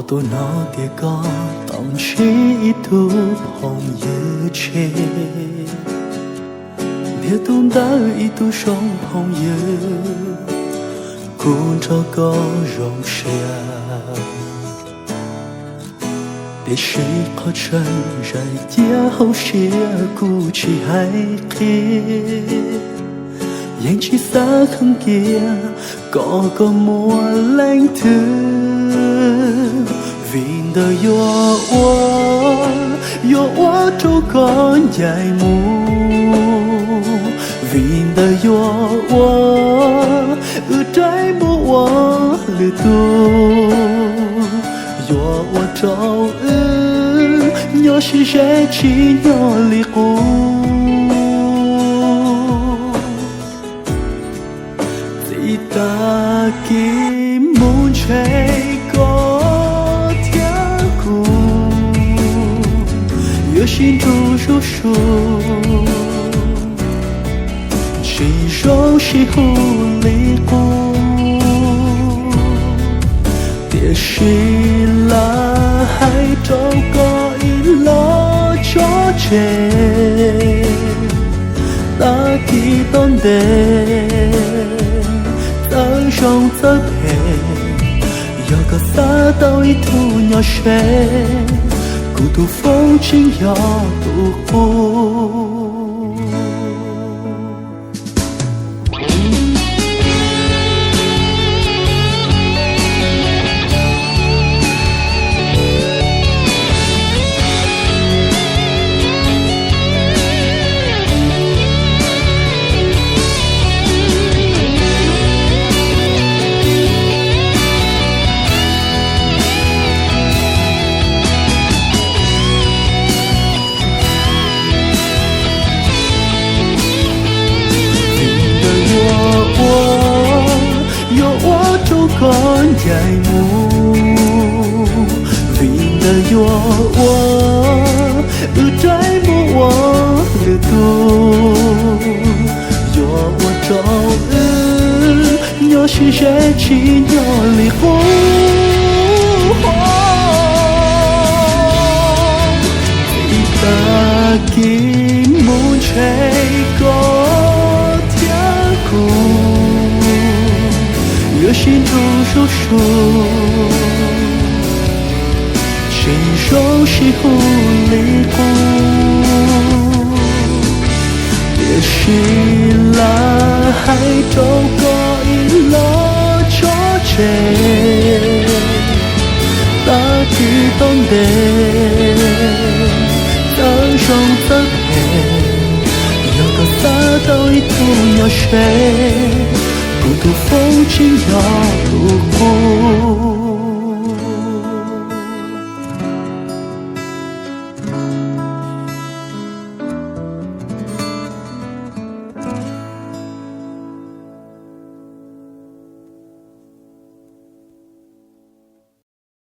Tuaj hnov tias koj tau ntsib ib tug phooj ywg tshiab, ntiag tug ntawm ib tug zoo phooj ywg, kuv nrog koj zoo siab. Tiam sis qhov tseem zais cia hauv siab kuv tsis hais qhia, yeej tsis xav kheev kiag kom koj muaj leej twg. Vim ntawd yuav ua, yuav ua rau koj ncaim mus. Vim ntawd yuav ua, wb raug mus ua lwm tus. Yuav ua rau wb nyob sib ze tsis nyob li qub. Txij tag kis mus ntshe koj thiab kuv yuav sib nrug zuj zus, tsis zoo sib hlub li qub. Tiam sis lam hais rau koj ib los tso tseg, tag kis tom ntej, txawj zoo txawj phem, yog koj xav tau ib tug nyob ze, kuv tus foob tseem yog tus qub. Vim ntawd yuav ua, yuav ua rau koj ncaim mus. Vim ntawd yuav ua, wb raug mus ua lwm tus. Yuav ua rau wb nyob sib ze tsis nyob li qub. Txij tag kis mus ntshe koj thiab kuv yuav sib nrug zuj zus, tsis zoo sib hlub li qub. Tiam sis lam hais rau koj ib los tso tseg, tag kis tom ntej, txawj zoo txawj phem, yog koj xav tau ib tug nyob ze, kuv tus foob tseem yog tus qub.